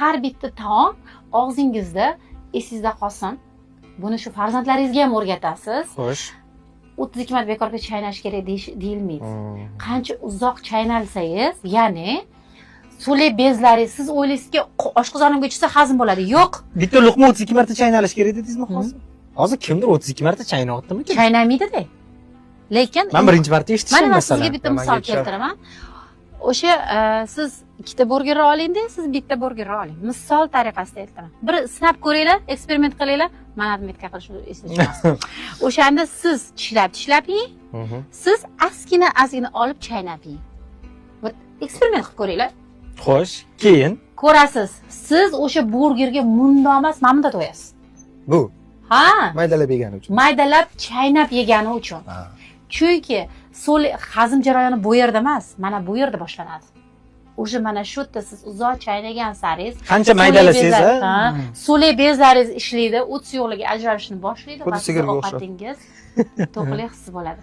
Har bitta taom og'zingizda, esingizda qolsin. Buni shu farzandlaringizga ham o'rgatasiz. Xo'sh. 32 marta bekorga chaynash kerak deyilmaydi. Qancha uzoq chaynalsangiz, ya'ni so'lak bezlaringiz, siz o'ylaysizki, oshqozonimga tushsa hazm bo'ladi. Yo'q. Bitta luqma 32 marta chaynalish kerak dedingizmi hozir? Hozir kimdir 32 marta chaynayaptimikin? Chaynamaydi-da. Lekin Men birinchi marta eshitishim mana man masalan. sizga bitta Manga misol tushar. keltiraman. O'sha siz ikkita burgerni oling-da, siz bitta burgerni oling. Misol tariqasida aytaman. Bir sinab ko'ringlar, eksperiment qilinglar. Mana отметка qilish esda chiqmasin. O'shanda siz tishlab tishlab yeng, siz ozgina ozgina olib chaynab yeng. Bir eksperiment qilib ko'ringlar. Xo'sh, keyin Ko'rasiz, siz o'sha burgerga mundoq emas, mana bunda to'yasiz. Bu Ha, maydalab yegani uchun. Maydalab chaynab yegani uchun. Ha. Chunki so'l hazm jarayoni bu yerda emas, mana bu yerda boshlanadi. O'sha mana shu yerda siz uzoq chaynagan saringiz qancha maydalasangiz, ha, so'lak bezlaringiz ishlaydi, o't suyuqligi ajralishni boshlaydi Xuddi va sizni sigirga o'xshab. ovqatingiz to'qlik hissi bo'ladi.